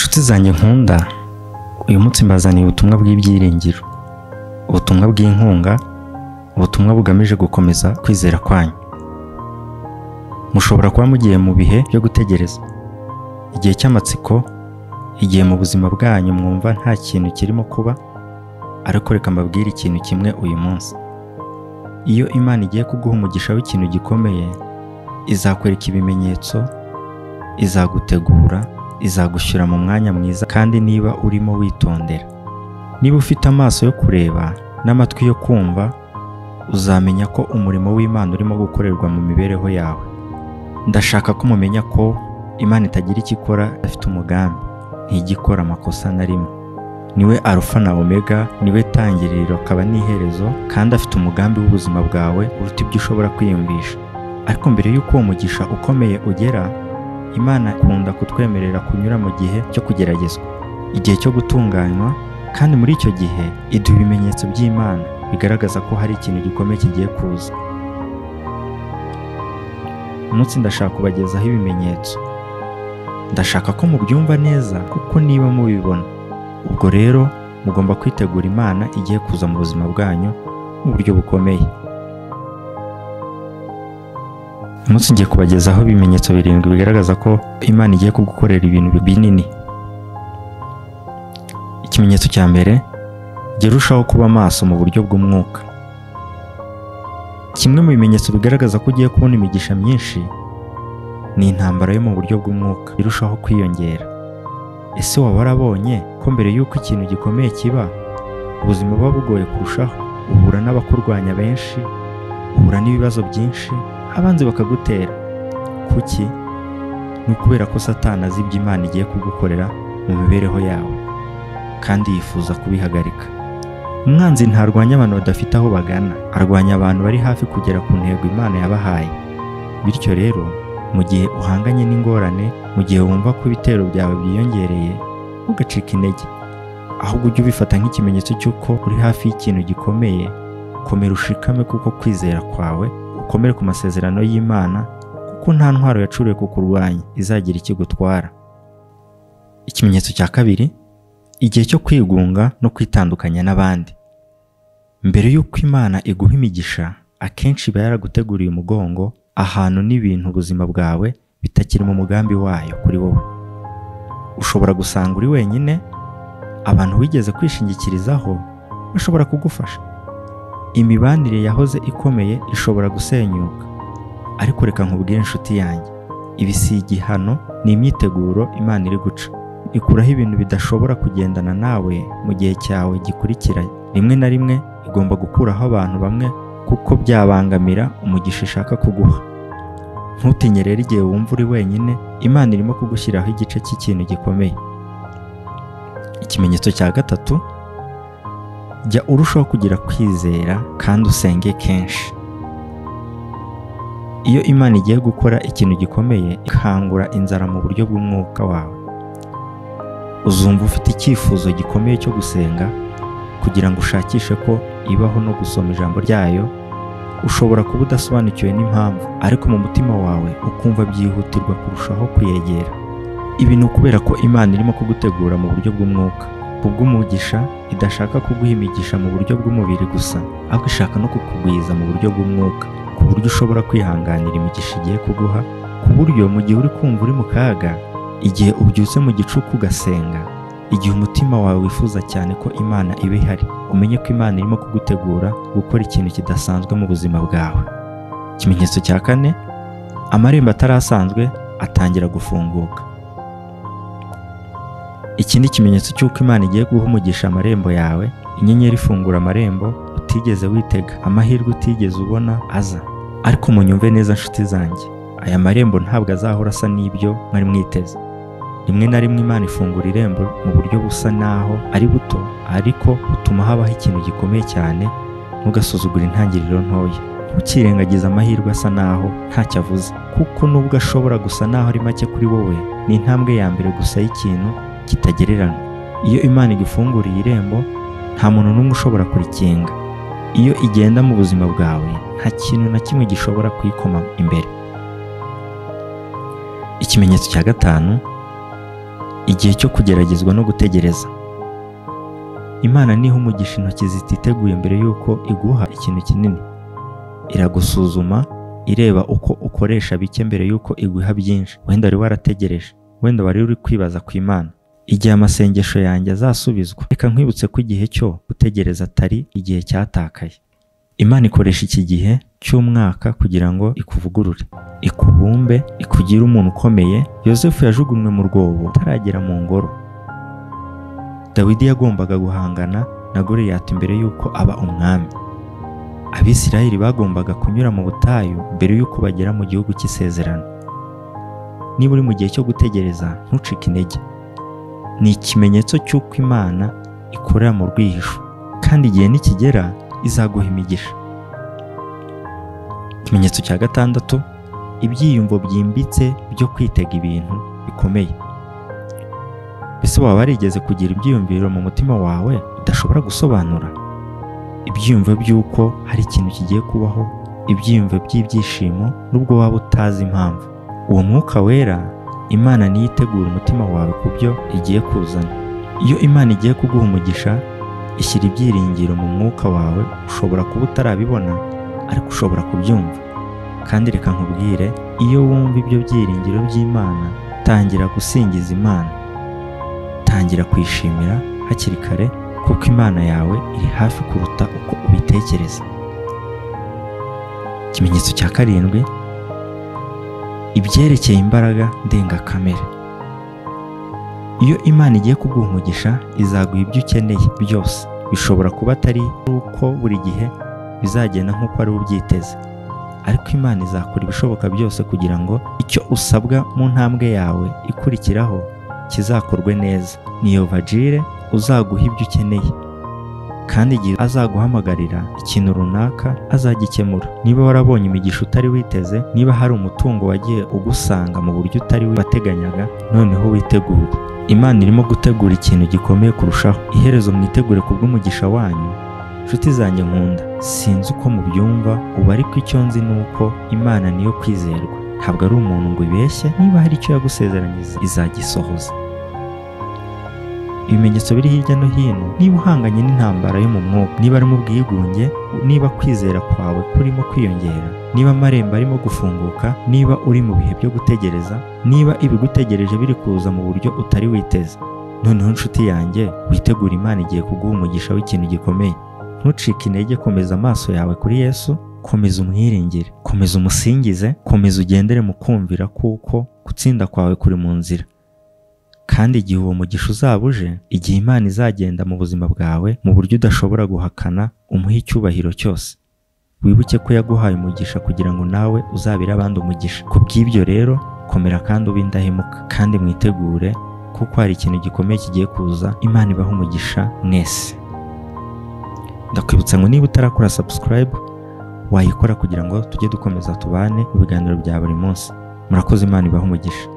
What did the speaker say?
Nshuti zanjye nkunda, uyu munsi mbazaniye ubutumwa bw'ibyiringiro, ubutumwa bw'inkunga, ubutumwa bugamije gukomeza kwizera kwanyu. Mushobora kuba mugiye mu bihe byo gutegereza, igihe cy'amatsiko, igihe mu buzima bwanyu mwumva nta kintu kirimo kuba, ariko reka mbabwire ikintu kimwe uyu munsi. Iyo Imana igiye kuguha umugisha w'ikintu gikomeye, izakwereka ibimenyetso, izagutegura, izagushyira mu mwanya mwiza, kandi niba urimo witondera, niba ufite amaso yo kureba n'amatwi yo kumva, uzamenya ko umurimo w'Imana urimo gukorerwa mu mibereho yawe. Ndashaka ko mumenya ko Imana itagira icyo ikora idafite umugambi, ntigikora amakosa na rimwe. Niwe Alpha na Omega, niwe tangiriro akaba n'iherezo, kandi afite umugambi w'ubuzima bwawe uruta ibyo ushobora kwiyumvisha. Ariko mbere y'uko uwo mugisha ukomeye ugera, Imana ikunda kutwemerera kunyura mu gihe cyo kugeragezwa, igihe cyo gutunganywa, kandi muri icyo gihe iduha ibimenyetso by'Imana bigaragaza ko hari ikintu gikomeye kigiye kuza. Umunsi ndashaka kubagezaho ibimenyetso. Ndashaka ko mubyumva neza, kuko niba mubibona, ubwo rero mugomba kwitegura Imana igiye kuza mu buzima bwanyu mu buryo bukomeye. Umunsi ngiye kubagezaho ibimenyetso 7 bigaragaza ko Imana igiye kugukorera ibintu binini. Ikimenyetso cya mbere, jya urushaho kuba maso mu buryo bw'umwuka. Kimwe mu bimenyetso bigaragaza ko ugiye kubona imigisha myinshi ni intambara yo mu buryo bw'umwuka irushaho kwiyongera. Ese waba warabonye ko mbere y'uko ikintu gikomeye kiba, ubuzima buba bugoye kurushaho? Uhura n'abakurwanya benshi, uhura n'ibibazo byinshi, abanzi bakagutera. Kuki? Ni ukubera ko Satani azi ibyo Imana igiye kugukorera mu mibereho yawe, kandi yifuza kubihagarika. Umwanzi ntarwanya abantu badafite aho bagana, arwanya abantu bari hafi kugera ku ntego Imana yabahaye. Bityo rero, mu gihe uhanganye n'ingorane, mu gihe wumva ko ibitero byawe byiyongereye, ntugacike intege, ahubwo ujye ubifata nk'ikimenyetso cy'uko uri hafi y'ikintu gikomeye. Komera ushikame, kuko kwizera kwawe ukomere ku masezerano y'Imana, kuko nta ntwaro yacuriwe kukurwanya izagira ikigutwara. Ikimenyetso cya kabiri, igihe cyo kwigunga no kwitandukanya n'abandi. Mbere y'uko Imana iguha imigisha, akenshi iba yaraguteguriye umugongo ahantu n'ibintu ubuzima bwawe bitakiri mu mugambi wayo kuri wowe. Ushobora gusanga uri wenyine, abantu wigeze kwishingikirizaho bashobora kugufasha. Imibanire yahoze ikomeye ishobora gusenyuka. Ariko reka nkubwire inshuti yanjye, ibi si igihano, ni imyiteguro Imana iri guca. Ikuraho ibintu bidashobora kugendana nawe mu gihe cyawe gikurikira. Rimwe na rimwe igomba gukuraho abantu bamwe kuko byabangamira umugisha ishaka kuguha. Ntutinye rero igihe wumva uri wenyine, Imana irimo kugushyiraho igice cy'ikintu gikomeye. Ikimenyetso cya gatatu, jya urushaho kugira kwizera kandi usenge kenshi. Iyo Imana igiye gukora ikintu gikomeye, ikangura inzara mu buryo bw'umwuka wawe. Uzumva ufite icyifuzo gikomeye cyo gusenga kugira ngo ushakishe ko ibaho no gusoma ijambo ryayo. Ushobora kuba udasobanukiwe n'impamvu, ariko mu mutima wawe ukumva byihutirwa kurushaho kuyegera. Ibi ni ukubera ko Imana irimo kugutegura mu buryo bw'umwuka. Kubw'umugisha, idashaka kuguha imigisha mu buryo bw'umubiri gusa, ahubwo ishaka no kukugwiza mu buryo bw'umwuka, ku buryo ushobora kwihanganira imigisha igiye kuguha, ku buryo mu gihe uri kumva uri mu kaga, igihe ubyutse mu gicuku ugasenga, igihe umutima wawe wifuza cyane ko Imana iba ihari, umenye ko Imana irimo kugutegura gukora ikintu kidasanzwe mu buzima bwawe. Ikimenyetso cya kane, amarembo atarasanzwe atangira gufunguka. Ikindi kimenyetso cy'uko Imana igiye guha umugisha amarembo yawe, inyenyeri ifungura amarembo utigeze witega, amahirwe utigeze ubona aza. Ariko munyumve neza nshuti zanjye, aya marembo ntabwo azahora asa n'ibyo mwari mwiteze. Rimwe na rimwe Imana ifungura irembo mu buryo busa naho ari buto, ariko butuma habaho ikintu gikomeye cyane. Ntugasuzugure intangiriro ntoya, ntukirengagize amahirwe asa naho ntacyo avuze, kuko nubwo ashobora gusa naho ari make kuri wowe, ni intambwe ya mbere gusa y'ikintu kitagereranywa. Iyo Imana igufunguriye irembo, nta muntu n'umwe ushobora kurikinga. Iyo igenda mu buzima bwawe, nta kintu na kimwe gishobora kuyikoma imbere. Ikimenyetso cya gatanu, Igihe cyo kugeragezwa no gutegereza. Imana niha umugisha intoki zititeguye mbere y'uko iguha ikintu kinini. Iragusuzuma, ireba uko ukoresha bike mbere y'uko iguha byinshi. Wenda wari warategereje, wenda wari uri kwibaza ku Imana. Igihe amasengesho yanjye azasubizwa, reka nkwibutse ko igihe cyo gutegereza atari igihe cyatakaye. Imana ikoresha iki gihe cy'umwaka kugira ngo ikuvugurure, ikubumbe, ikugire umuntu ukomeye. Yosefu yajugunywe mu rwobo ataragera mu ngoro. Dawidi yagombaga guhangana na Goliyati mbere y'uko aba umwami. Abisirayeli bagombaga kunyura mu butayu mbere y'uko bagera mu gihugu cy'isezerano. Niba uri mu gihe cyo gutegereza, ntucike intege. Ni ikimenyetso cy'uko Imana ikorera mu rwihisho, kandi igihe nikigera izaguha imigisha. Ikimenyetso cya gatandatu, ibyiyumvo byimbitse byo kwitega ibintu bikomeye. Mbese waba warigeze kugira ibyiyumviro mu mutima wawe udashobora gusobanura? Ibyiyumvo by'uko hari ikintu kigiye kubaho, ibyiyumvo by'ibyishimo nubwo waba utazi impamvu. Uwo mwuka wera, Imana niyo itegura umutima wawe ku byo igiye kuzana. Iyo Imana igiye kuguha umugisha, ishyira ibyiringiro mu mwuka wawe. Ushobora kuba utarabibona, ariko ushobora kubyumva. Kandi reka nkubwire, iyo wumva ibyo byiringiro by'Imana, tangira gusingiza Imana, tangira kwishimira hakiri kare, kuko Imana yawe iri hafi kuruta uko ubitekereza. Ikimenyetso cya karindwi, ibyerekeye imbaraga ndengakamere. Iyo Imana igiye kuguha umugisha, izaguha ibyo ukeneye byose. Bishobora kuba atari uko buri gihe bizagenda nk'uko ari ubyiteze, ariko Imana izakora ibishoboka byose kugira ngo icyo usabwa mu ntambwe yawe ikurikiraho kizakorwe neza. Ni Yehova Jire uzaguha ibyo ukeneye, kandi igihe azaguhamagarira ikintu runaka azagikemura. Niba warabonye imigisha utari witeze, niba hari umutungo wagiye ugusanga mu buryo utari wateganyaga, noneho witegure. Imana irimo gutegura ikintu gikomeye kurushaho. Iherezo mwitegure kubw'umugisha wanyu. Nshuti zanjye nkunda, sinzi uko mubyumva ubu, ariko icyo nzi ni uko Imana niyo kwizerwa. Ntabwo ari umuntu ngo ibeshye, niba hari icyo yagusezeranyije izagisohoza. Ibimenyetso biri hirya no hino, niba uhanganye n'intambara yo mu mwuka, niba ari mu bwigunge, niba kwizera kwawe kurimo kwiyongera, niba amarembo arimo gufunguka, niba uri mu bihe byo gutegereza, niba ibigutegereje biri kuza mu buryo utari witeze, noneho nshuti yanjye, witegura. Imana igiye kuguha umugisha w'ikintu gikomeye. Ntucike intege, komeza amaso yawe kuri Yesu, komeza umwiringire, komeza umusingize, komeza ugendere mu kumvira, kuko gutsinda kwawe kuri mu nzira. Kandi igihe uwo mugisha uzaba uje, igihe Imana izagenda mu buzima bwawe mu buryo udashobora guhakana, umuhe icyubahiro cyose. Wibuke ko yaguhaye umugisha kugira ngo nawe uzabire abandi umugisha. Ku bw'ibyo rero, komera kandi ube indahemuka, kandi mwitegure, kuko hari ikintu gikomeye kigiye kuza. Imana ibahe umugisha mwese. Ndakwibutsa ngo niba utarakora subscribe, wayikora kugira ngo tujye dukomeza tubane mu biganiro bya buri munsi. Murakoze, Imana ibahe umugisha.